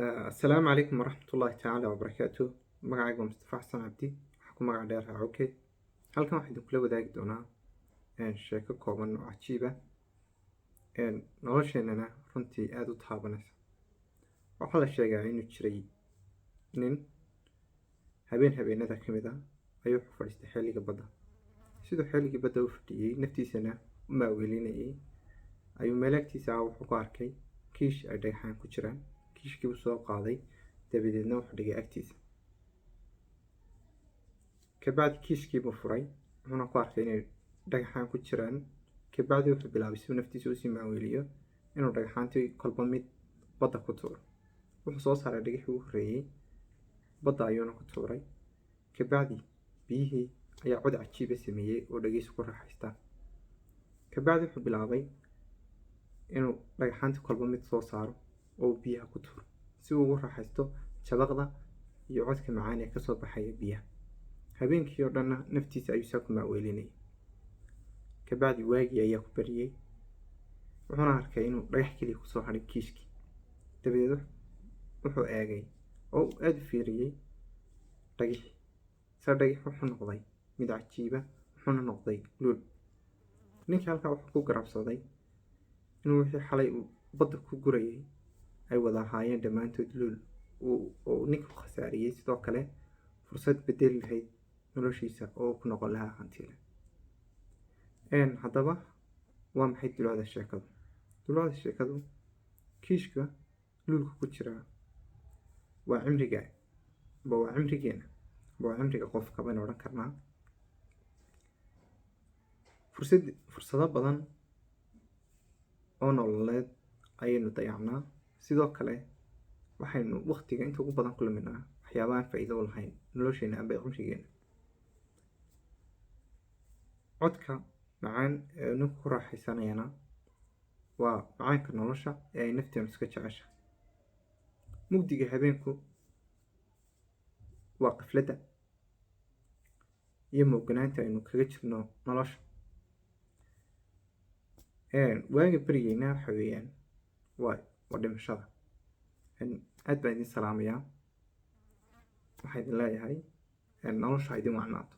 Asalaamu calaykum waraxmatullaahi tacaala wabarakaatu. Magacayga waa Mustafa Xasan Cabdi, waxaa ku magac dheer Cawke. Halkan waxaan idinkula wadaagi doonaa sheeko kooban oo cajiib ah, nolosheenana runtii aada u taabanaysa. Waxaa la sheegaa inuu jiray nin habeen habeenada ka mid ah ayuu wuxuu fadhiistay xilliga badda. Siduu xilligii badda u fadhiyey, naftiisana u maaweelinayay, ayuu meel agtiisa ah wuxuu ku arkay kiish ay dhagaxaan ku jiraan. Kiishkii buu soo qaaday, dabadeedna wuxuu dhigay agtiisa. Kabacdi kiishkii buu furay, wuxuuna ku arkay inay dhagaxaan ku jiraan. Kabacdi wuxuu bilaabay, si uu naftiisa usii maaweeliyo, inuu dhagaxaantii kolba mid badda ku tuuro. Wuxuu soo saaray dhagaxii ugu horreeyey, badda ayuuna ku tuuray. Kabacdi biyihii ayaa cod cajiiba sameeyey oo dhegeysi ku raaxaystaan. Kabacdi wuxuu bilaabay inuu dhagaxaantii kolba mid soo saaro oo uu biyaha ku tuuro, si uu ugu raaxaysto jabaqda iyo codka macaan ee kasoo baxaya biyaha. Habeenkii oo dhanna naftiisa ayuu saa ku maaweelinayay. Kabacdi waagii ayaa ku bariyey, wuxuuna arkay inuu dhagax keliya kusoo hadhay kiishkii. Dabadeed wuxuu eegay oo uu aada u fiiriyey dhagixii. Sa dhagax wuxuu noqday mid cajiiba, wuxuuna noqday luul. Ninkii halkaa wuxuu ku garabsaday inuu wixii xalay uu badda ku gurayay ay wada ahaayeen dhammaantood luul, oo ninku khasaariyey sidoo kale fursad bedeli lahayd noloshiisa oo ku noqon lahaa hantiile. Haddaba waa maxay dulucda sheekadu? Dulucda sheekadu, kiishka luulka ku jira waa cimriga ba, waa cimrigeena ba, waa cimriga qofka baynu odhan karnaa. Fursado badan oo nololeed ayaynu dayacnaa. Sidoo kale waxaynu waqtiga inta ugu badan ku luminaa waxyaaba aan faa'iido u lahayn nolosheena amba cimrigeena. Codka macaan ee ninku ku raaxaysanayana waa macaanka nolosha ee ay nafteenu iska jeceshahay. Mugdiga habeenku waa qafladda iyo mooganaanta aynu kaga jirno nolosha. Waaga berigeyna waxa weeyaan waa dhimashada. Aad baan idin salaamayaa. Waxaa idin leeyahay, nolosha ha idin wacnaato.